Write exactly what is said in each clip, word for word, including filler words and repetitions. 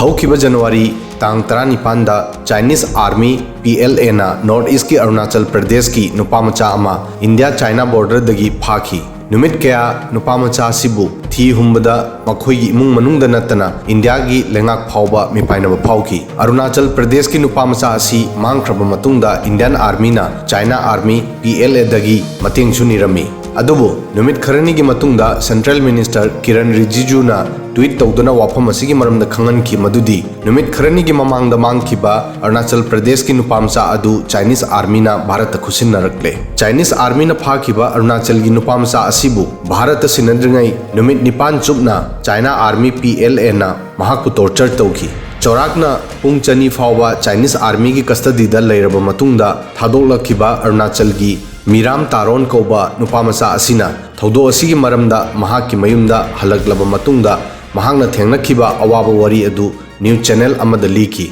ꯍꯧꯈꯤꯕ ꯖꯅꯋꯥꯔꯤ ꯇꯥꯡ ꯇꯔꯥꯅꯤꯄꯥꯟꯗ Chinese Army P L A ꯅ North East ꯀꯤ ꯑꯔꯨꯅꯥꯆꯜ ꯄ꯭ꯔꯗꯦꯁꯀꯤ ꯅꯨꯄꯥ ꯃꯆꯥ ꯑꯃ ꯏꯟꯗꯤꯌꯥ ꯆꯥꯏꯅꯥ ꯕꯣꯔꯗꯔꯗꯒꯤ ꯐꯥꯈꯤ꯫ ꯅꯨꯃꯤꯠ ꯀꯌꯥ ꯅꯨꯄꯥ ꯃꯆꯥ ꯑꯁꯤꯕꯨ ꯊꯤ ꯍꯨꯝꯕꯗ ꯃꯈꯣꯏꯒꯤ ꯏꯃꯨꯡ ꯃꯅꯨꯡꯗ ꯅꯠꯇꯅ ꯏꯟꯗꯤꯌꯥꯒꯤ ꯂꯩꯉꯥꯛ ꯐꯥꯎꯕ ꯃꯤꯄꯥꯏꯅꯕ ꯐꯥꯎꯈꯤ꯫ ꯑꯔꯨꯅꯥꯆꯜ ꯄ꯭ꯔꯗꯦꯁꯀꯤ ꯅꯨꯄꯥ ꯃꯆꯥ ꯑꯁꯤ ꯃꯥꯡꯈ꯭ꯔꯕ ꯃꯇꯨꯡꯗ ꯏꯟꯗꯤꯌꯥꯟ ꯑꯥꯔꯃꯤꯅ China army P L A ꯗꯒꯤ ꯃꯇꯦꯡꯁꯨ ꯅꯤꯔꯝꯃꯤ꯫ ꯑꯗꯨꯕꯨ ꯅꯨꯃꯤꯠ ꯈꯔꯅꯤꯒꯤ ꯃꯇꯨꯡꯗ ꯁꯦꯟꯇ꯭ꯔꯦꯜ ꯃꯤꯅꯤꯁꯇꯔ ꯀꯤꯔꯟ ꯔꯤꯖꯤꯖꯨꯅ ꯇ꯭ꯋꯤꯠ ꯇꯧꯗꯨꯅ ꯋꯥꯐꯝ ꯑꯁꯤꯒꯤ ꯃꯔꯝꯗ ꯈꯪꯍꯟꯈꯤ ꯃꯗꯨꯗꯤ ꯅꯨꯃꯤꯠ ꯈꯔꯅꯤꯒꯤ ꯃꯃꯥꯡꯗ ꯃꯥꯡꯈꯤꯕ ꯑꯔꯨꯅꯥꯆꯜ ꯄ꯭ꯔꯗꯦꯁꯀꯤ ꯅꯨꯄꯥ ꯃꯆꯥ ꯑꯗꯨ ꯆꯥꯏꯅꯤꯁ ꯑꯥꯔꯃꯤꯅ ꯚꯥꯔꯠꯇ ꯈꯨꯠꯁꯤꯟꯅꯔꯛꯂꯦ꯫ ꯆꯥꯏꯅꯤꯁ ꯑꯥꯔꯃꯤꯅ ꯐꯥꯈꯤꯕ ꯑꯔꯨꯅꯥꯆꯜꯒꯤ ꯅꯨꯄꯥ ꯃꯆꯥ ꯑꯁꯤꯕꯨ ꯚꯥꯔꯠꯇ ꯁꯤꯟꯅꯗ꯭ꯔꯤꯉꯩ ꯅꯨꯃꯤꯠ ꯅꯤꯄꯥꯟ ꯆꯨꯞꯅ China army P L A ꯅ ꯃꯍꯥꯛꯄꯨ ꯇꯣꯔꯆꯔ ꯇꯧꯈꯤ꯫ ꯆꯥꯎꯔꯥꯛꯅ ꯄꯨꯡ ꯆꯅꯤ ꯐꯥꯎꯕ ꯆꯥꯏꯅꯤꯁ ꯑꯥꯔꯃꯤꯒꯤ ꯀꯁꯇꯗꯤꯗ ꯂꯩꯔꯕ ꯃꯇꯨꯡꯗ ꯊꯥꯗꯣꯛꯂꯛꯈꯤꯕ ꯑꯔꯨꯅꯥꯆꯜꯒꯤ ꯃꯤꯔꯥꯝ ꯇꯥꯔꯣꯟ ꯀꯧꯕ ꯅꯨꯄꯥ ꯃꯆꯥ ꯑꯁꯤꯅ ꯊꯧꯗꯣꯛ ꯑꯁꯤꯒꯤ ꯃꯔꯝꯗ ꯃꯍꯥꯛꯀꯤ ꯃꯌꯨꯝꯗ ꯍꯜꯂꯛꯂꯕ ꯃꯇꯨꯡꯗ ꯃꯍꯥꯛꯅ ꯊꯦꯡꯅꯈꯤꯕ ꯑꯋꯥꯕ ꯋꯥꯔꯤ ꯑꯗꯨ ꯅ꯭ꯌꯨꯁ ꯆꯦꯅꯦꯜ ꯑꯃꯗ ꯂꯤꯈꯤ꯫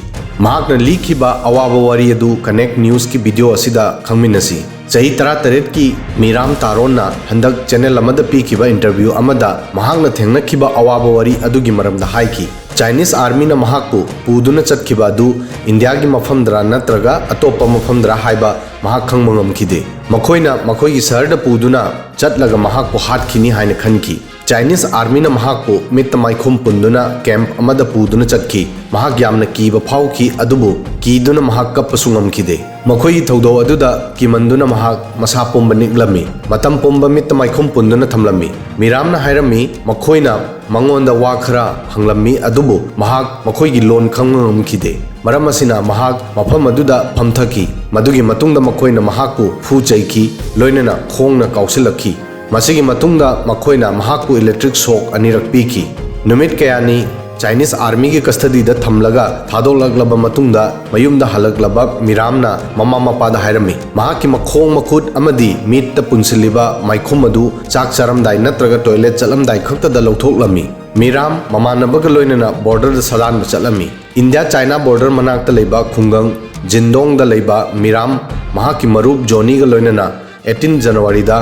ꯃꯍꯥꯛꯅ ꯂꯤꯈꯤꯕ ꯑꯋꯥꯕ ꯋꯥꯔꯤ ꯑꯗꯨ ꯀꯅꯦꯛ ꯅ꯭ꯌꯨꯁꯀꯤ ꯚꯤꯗꯤꯑꯣ ꯑꯁꯤꯗ ꯈꯪꯃꯤꯟꯅꯁꯤ꯫ ꯆꯍꯤ ꯇꯔꯥꯇꯔꯦꯠꯀꯤ ꯃꯤꯔꯥꯝ ꯇꯥꯔꯣꯟꯅ ꯍꯟꯗꯛ ꯆꯦꯅꯦꯜ ꯑꯃꯗ ꯄꯤꯈꯤꯕ ꯏꯟꯇꯔꯚ꯭ꯌꯨ ꯑꯃꯗ ꯃꯍꯥꯛꯅ ꯊꯦꯡꯅꯈꯤꯕ ꯑꯋꯥꯕ ꯋꯥꯔꯤ ꯑꯗꯨꯒꯤ ꯃꯔꯝꯗ ꯍꯥꯏꯈꯤ꯫ ꯆꯥꯏꯅꯤꯁ ꯑꯥꯔꯃꯤꯅ ꯃꯍꯥꯛꯄꯨ ꯄꯨꯗꯨꯅ ꯆꯠꯈꯤꯕ ꯑꯗꯨ ꯏꯟꯗꯤꯌꯥꯒꯤ ꯃꯐꯝꯗꯔ ꯅꯠꯇ꯭ꯔꯒ ꯑꯇꯣꯞꯄ ꯃꯐꯝꯗꯔ ꯍꯥꯏꯕ ꯃꯍꯥꯛ ꯈꯪꯕ ꯉꯝꯈꯤꯗꯦ꯫ ꯃꯈꯣꯏꯅ ꯃꯈꯣꯏꯒꯤ ꯁꯍꯔꯗ ꯄꯨꯗꯨꯅ ꯆꯠꯂꯒ ꯃꯍꯥꯛꯄꯨ ꯍꯥꯠꯈꯤꯅꯤ ꯍꯥꯏꯅ ꯈꯟꯈꯤ꯫ ꯆꯥꯏꯅꯤꯁ ꯑꯥꯔꯃꯤꯅ ꯃꯍꯥꯛꯄꯨ ꯃꯤꯠꯇ ꯃꯥꯏꯈꯨꯝ ꯄꯨꯟꯗꯨꯅ ꯀꯦꯝꯞ ꯑꯃꯗ ꯄꯨꯗꯨꯅ ꯆꯠꯈꯤ꯫ ꯃꯍꯥꯛ ꯌꯥꯝꯅ ꯀꯤꯕ ꯐꯥꯎꯈꯤ, ꯑꯗꯨꯕꯨ ꯀꯤꯗꯨꯅ ꯃꯍꯥꯛ ꯀꯞꯄꯁꯨ ꯉꯝꯈꯤꯗꯦ꯫ ꯃꯈꯣꯏꯒꯤ ꯊꯧꯗꯣꯛ ꯑꯗꯨꯗ ꯀꯤꯃꯟꯗꯨꯅ ꯃꯍꯥꯛ ꯃꯁꯥ ꯄꯨꯝꯕ ꯅꯤꯛꯂꯝꯃꯤ꯫ ꯃꯇꯝ ꯄꯨꯝꯕ ꯃꯤꯠꯇ ꯃꯥꯏꯈꯨꯝ ꯄꯨꯟꯗꯨꯅ ꯊꯝꯂꯝꯃꯤ꯫ ꯃꯤꯔꯥꯝꯅ ꯍꯥꯏꯔꯝꯃꯤ, ꯃꯈꯣꯏꯅ ꯃꯉꯣꯟꯗ ꯋꯥ ꯈꯔ ꯍꯪꯂꯝꯃꯤ, ꯑꯗꯨꯕꯨ ꯃꯍꯥꯛ ꯃꯈꯣꯏꯒꯤ ꯂꯣꯟ ꯈꯪꯕ ꯉꯝꯈꯤꯗꯦ꯫ ꯃꯔꯝ ꯑꯁꯤꯅ ꯃꯍꯥꯛ ꯃꯐꯝ ꯑꯗꯨꯗ ꯐꯝꯊꯈꯤ꯫ ꯃꯗꯨꯒꯤ ꯃꯇꯨꯡꯗ ꯃꯈꯣꯏꯅ ꯃꯍꯥꯛꯄꯨ ꯐꯨ ꯆꯩꯈꯤ, ꯂꯣꯏꯅꯅ ꯈꯣꯡꯅ ꯀꯥꯎꯁꯤꯜꯂꯛꯈꯤ꯫ ꯃꯁꯤꯒꯤ ꯃꯇꯨꯡꯗ ꯃꯈꯣꯏꯅ ꯃꯍꯥꯛꯄꯨ ꯏꯂꯦꯛꯇ꯭ꯔꯤꯛ ꯁꯣꯛ ꯑꯅꯤꯔꯛ ꯄꯤꯈꯤ꯫ ꯅꯨꯃꯤꯠ ꯀꯌꯥꯅꯤ ꯆꯥꯏꯅꯤꯁ ꯑꯥꯔꯃꯤꯒꯤ ꯀꯁꯇꯗꯤꯗ ꯊꯝꯂꯒ ꯊꯥꯗꯣꯛꯂꯛꯂꯕ ꯃꯇꯨꯡꯗ ꯃꯌꯨꯝꯗ ꯍꯜꯂꯛꯂꯕ ꯃꯤꯔꯥꯝꯅ ꯃꯃꯥ ꯃꯄꯥꯗ ꯍꯥꯏꯔꯝꯃꯤ, ꯃꯍꯥꯛꯀꯤ ꯃꯈꯣꯡ ꯃꯈꯨꯠ ꯑꯃꯗꯤ ꯃꯤꯠꯇ ꯄꯨꯟꯁꯤꯜꯂꯤꯕ ꯃꯥꯏꯈꯨꯝ ꯑꯗꯨ ꯆꯥꯛ ꯆꯥꯔꯝꯗꯥꯏ ꯅꯠꯇ꯭ꯔꯒ ꯇꯣꯏꯂꯦꯠ ꯆꯠꯂꯝꯗꯥꯏ ꯈꯛꯇꯗ ꯂꯧꯊꯣꯛꯂꯝꯃꯤ꯫ ꯃꯤꯔꯥꯝ ꯃꯃꯥꯟꯅꯕꯒ ꯂꯣꯏꯅꯅ ꯕꯣꯔꯗꯔꯗ ꯁꯥꯗꯥꯟꯕ ꯆꯠꯂꯝꯃꯤ꯫ ꯏꯟꯗꯤꯌꯥ ꯆꯥꯏꯅꯥ ꯕꯣꯔꯗꯔ ꯃꯅꯥꯛꯇ ꯂꯩꯕ ꯈꯨꯡꯒꯪ ꯖꯤꯟꯗꯣꯡꯗ ꯂꯩꯕ ꯃꯤꯔꯥꯝ ꯃꯍꯥꯛꯀꯤ ꯃꯔꯨꯞ ꯖꯣꯅꯤꯒ ꯂꯣꯏꯅꯅ eighteen ꯖꯅꯋꯥꯔꯤꯗ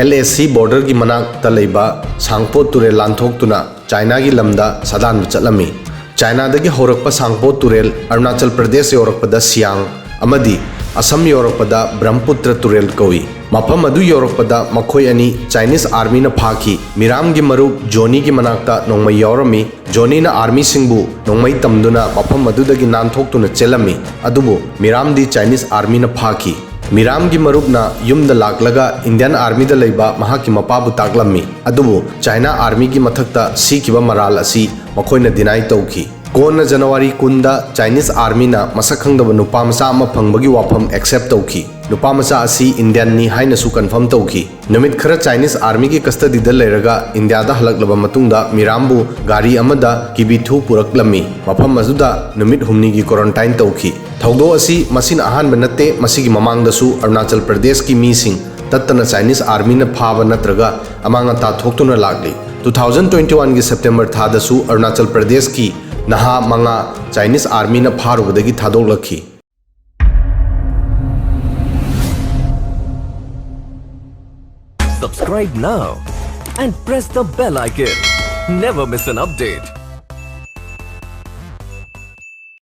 L A C ꯕꯣꯔꯗꯔꯒꯤ ꯃꯅꯥꯛꯇ ꯂꯩꯕ ꯁꯥꯡꯄꯣ ꯇꯨꯔꯦꯜ ꯂꯥꯟꯊꯣꯛꯇꯨꯅ ꯆꯥꯏꯅꯥꯒꯤ ꯂꯝꯗ ꯁꯥꯗꯥꯟꯕ ꯆꯠꯂꯝꯃꯤ꯫ ꯆꯥꯏꯅꯥꯗꯒꯤ ꯍꯧꯔꯛꯄ ꯁꯥꯡꯄꯣ ꯇꯨꯔꯦꯜ ꯑꯔꯨꯅꯥꯆꯜ ꯄ꯭ꯔꯗꯦꯁ ꯌꯧꯔꯛꯄꯗ ꯁꯤꯌꯥꯡ ꯑꯃꯗꯤ ꯑꯁꯝ ꯌꯧꯔꯛꯄꯗ ꯕ꯭ꯔꯍꯃꯄꯨꯇ꯭ꯔ ꯇꯨꯔꯦꯜ ꯀꯧꯏ꯫ ꯃꯐꯝ ꯑꯗꯨ ꯌꯧꯔꯛꯄꯗ ꯃꯈꯣꯏ ꯑꯅꯤ ꯆꯥꯏꯅꯤꯁ ꯑꯥꯔꯃꯤꯅ ꯐꯥꯈꯤ꯫ ꯃꯤꯔꯥꯝꯒꯤ ꯃꯔꯨꯞ ꯖꯣꯅꯤꯒꯤ ꯃꯅꯥꯛꯇ ꯅꯣꯡꯃꯩ ꯌꯥꯎꯔꯝꯃꯤ꯫ ꯖꯣꯅꯤꯅ ꯑꯥꯔꯃꯤꯁꯤꯡꯕꯨ ꯅꯣꯡꯃꯩ ꯇꯝꯗꯨꯅ ꯃꯐꯝ ꯑꯗꯨꯗꯒꯤ ꯅꯥꯟꯊꯣꯛꯇꯨꯅ ꯆꯦꯜꯂꯝꯃꯤ, ꯑꯗꯨꯕꯨ ꯃꯤꯔꯥꯝꯗꯤ ꯆꯥꯏꯅꯤꯁ ꯑꯥꯔꯃꯤꯅ ꯐꯥꯈꯤ꯫ ꯃꯤꯔꯥꯝꯒꯤ ꯃꯔꯨꯞꯅ ꯌꯨꯝꯗ ꯂꯥꯛꯂꯒ ꯏꯟꯗꯤꯌꯟ ꯑꯥꯔꯃꯤꯗ ꯂꯩꯕ ꯃꯍꯥꯛꯀꯤ ꯃꯄꯥꯕꯨ ꯇꯥꯛꯂꯝꯃꯤ, ꯑꯗꯨꯕꯨ ꯆꯥꯏꯅꯥ ꯑꯥꯔꯃꯤꯒꯤ ꯃꯊꯛꯇ ꯁꯤꯈꯤꯕ ꯃꯔꯥꯜ ꯑꯁꯤ ꯃꯈꯣꯏꯅ ꯗꯤꯅꯥꯏ ꯇꯧꯈꯤ꯫ ꯀꯣꯟꯅ ꯖꯅꯋꯥꯔꯤ ꯀꯨꯟꯗ ꯆꯥꯏꯅꯤꯁ ꯑꯥꯔꯃꯤꯅ ꯃꯁꯛ ꯈꯪꯗꯕ ꯅꯨꯄꯥ ꯃꯆꯥ ꯑꯃ ꯐꯪꯕꯒꯤ ꯋꯥꯐꯝ ꯑꯦꯛꯁꯦꯞ ꯇꯧꯈꯤ꯫ ꯅꯨꯄꯥ ꯃꯆꯥ ꯑꯁꯤ ꯏꯟꯗꯤꯌꯟꯅꯤ ꯍꯥꯏꯅꯁꯨ ꯀꯟꯐꯥꯔꯝ ꯇꯧꯈꯤ꯫ ꯅꯨꯃꯤꯠ ꯈꯔ ꯆꯥꯏꯅꯤꯁ ꯑꯥꯔꯃꯤꯒꯤ ꯀꯁꯇꯗꯤꯗ ꯂꯩꯔꯒ ꯏꯟꯗꯤꯌꯥꯗ ꯍꯜꯂꯛꯂꯕ ꯃꯇꯨꯡꯗ ꯃꯤꯔꯥꯝꯕꯨ ꯒꯥꯔꯤ ꯑꯃꯗ ꯀꯤꯕꯤꯊꯨ ꯄꯨꯔꯛꯂꯝꯃꯤ꯫ ꯃꯐꯝ ꯑꯗꯨꯗ ꯅꯨꯃꯤꯠ ꯍꯨꯝꯅꯤꯒꯤ ꯀ꯭ꯋꯥꯔꯟꯇꯥꯏꯟ ꯇꯧꯈꯤ꯫ ꯊꯧꯗꯣꯛ ꯑꯁꯤ ꯃꯁꯤꯅ ꯑꯍꯥꯟꯕ ꯅꯠꯇꯦ, ꯃꯁꯤꯒꯤ ꯃꯃꯥꯡꯗꯁꯨ ꯑꯔꯨꯅꯥꯆꯜ ꯄ꯭ꯔꯗꯦꯁꯀꯤ ꯃꯤꯁꯤꯡ ꯇꯠꯇꯅ ꯆꯥꯏꯅꯤꯁ ꯑꯥꯔꯃꯤꯅ ꯐꯥꯕ ꯅꯠꯇ꯭ꯔꯒ ꯑꯃꯥꯡ ꯑꯇꯥ ꯊꯣꯛꯇꯨꯅ ꯂꯥꯛꯂꯤ꯫ ꯇꯨ ꯊꯥꯎꯖꯟ ꯇ꯭ꯋꯦꯟꯇꯤ ꯋꯥꯟꯒꯤ ꯁꯦꯞꯇꯦꯝꯕꯔ ꯊꯥꯗꯁꯨ ꯑꯔꯨꯅꯥꯆꯜ ꯄ꯭ꯔꯗꯦꯁꯀꯤ ꯅꯍꯥ ꯃꯉꯥ Chinese ꯑꯥꯔꯃꯤꯅ ꯐꯥꯔꯨꯕꯗꯒꯤ ꯊꯥꯗꯣꯛꯂꯛꯈꯤ꯫ Subscribe now and press the bell icon. Never miss an update.